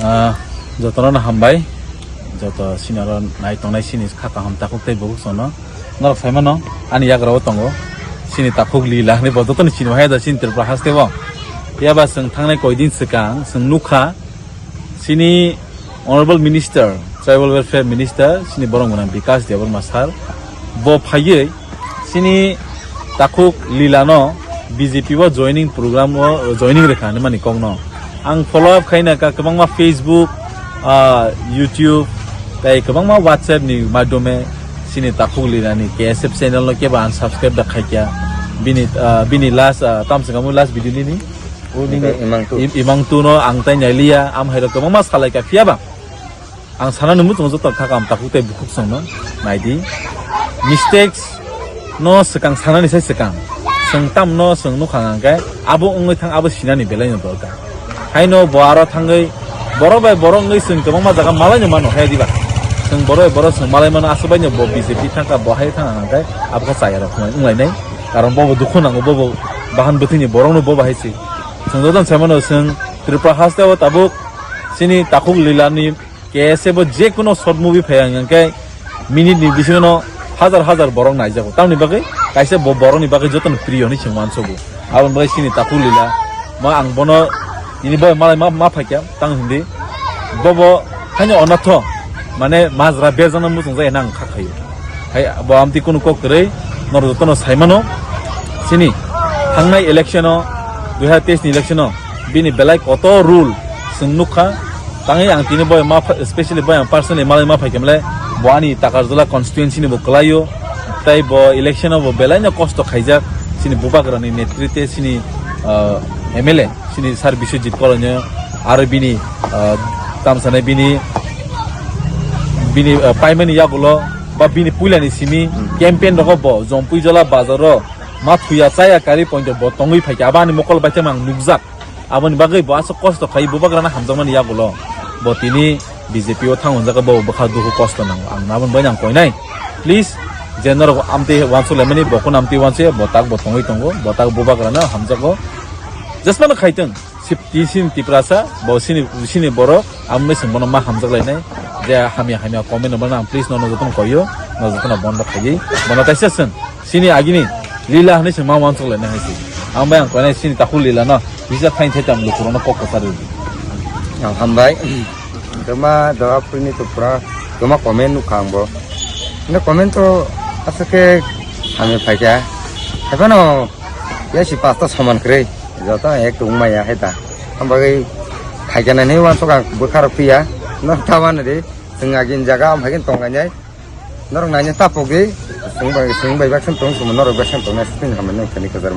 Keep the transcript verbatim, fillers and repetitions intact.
Ah, jotono no hambai, joto sinaro nai tongnai sini kha kaham takhuk tei bukhuk sono. Norok sai mano, ani yagra o tongo. Sini takhuk lila hinwi bo jotoni sini hai da sini Tripura haste bo. Yaba chwng thangnai koi din swkang, chwng nukha, sini Honorable Minister, Tribal Welfare Minister, sini borok mwnang Bikash Debbarma sir. Bo phaiwi sini takhuk lila no B J P o joining program o joining rwkha hinwi mani kok no. Ang follow up khaina ka kwbangma Facebook, ah, YouTube, tei kwbangma WhatsApp ni madhyome sini takhuk lila ni K S F channel no kebo unsubscribe da khaikya. Bini, ah, bini last, ah, tamswkamo last video nini. O nini Imang tu. Im-, imang tu no ang tai nailiya, am hai rok kwbangma salai ka phiya ba. Ang sana nungmung tongo joto kha kam takhuk tei bukhuk songno naidi. Mistakes no swkang sanani sai swkang. Chwng tam no chwng nukha hwnkhe abo wngwi thang abo sinani belai no dorkar. Haino bo aro thangwi borok bai borok wngwi chwng kwbangma jaga malai no mano hai diba. Chwng borok bai borok chwng malai mano aswk bai no bo B J P thangkha bo hai thang hwnkhe abo khe chaya rok wnglainai. Karon bobo dukhu nango bobo bahan bwthwini borok no bobo hai se. Chwng joto sai mano chwng Tripura haste o tabuk chini takhuk lila ni K S F o je kuno short movie phai ang khe minute ni bisingo no hajar hajar borok naijago. Tamni bagwi kaisa bo borok ni bagwi joto no priyo hinwi chwng uansugo. Aboni bagwi chini takhuk lila ma ang bono nini boy malai ma, ma phaikya tang hindi. Bobo haino onatho mane majra berjana muchung jai nang kha khayo. Hai bo amtwi kunu kok kwrwi norok jotono sai mano. Chini thangnai election o, dui hazar teis ni election o bini belai kotor rule chwng nukha. Tangwi ang tini boy ma pha-, specially boy ang personally malai ma phaikhe mle bo ani Takarjala constituency ni bo kwlaio. Tai bo election o bo belai no kosto khaijak chini bubagra ni netritwe chini, ah, M L A. Chini sir Biswajit Koloino aro bini, ah, tamsane bini, bini, ah, paimani yagulo ba bini puilani simi Hmm. campaign rogo bo Jompuijala bazaro ma thuya chaya kari point bo tongwi phaikha. Abani mokol baithang ang nukjak. Aboni bagwi bo aswk kosto khai bubagrana hamjakmani yagulo. Bo tini B J P o thang hwnjak bo bwkha dukhu kosto nango. Ang nabon bai nang koinai. Please, je norok amtwi wansuk laimani, bo kun amtwi wansuk, bo tak bo tongwi tongo, bo tak bubagrana hamjago. Jesmano khaitwng, sip-, tisini Tiprasa, bo sini, sini borok, amni sing bono ma hamjak lainai. Je hamya hamya comment no bono ang please nono jotono koyo, no jotono bondo khaiwi, bono kaisa sing. Sini agini lila hinwi se ma wansuk lainai hai se. Ang bai ang koinai sini takhuk lila no, bisa thain thai tam lukurok no kok kwchar rwdi. Ang hambai. Doma doha puni to pura doma comment nukha ang bo. Ne comment to asake hame phaikha. Haibano ya si pasta saman kre. Joto ek tung maya hai ta. Hambai phaikha na ne wansuk ang bwkha rok piya. No tawana de. Sing agin jaga am hakin tong ganjai. Norok naina tapok di, sing bai, sing bai baksan tong, sum norok baksan tong, na sing hamai nang kani kajar.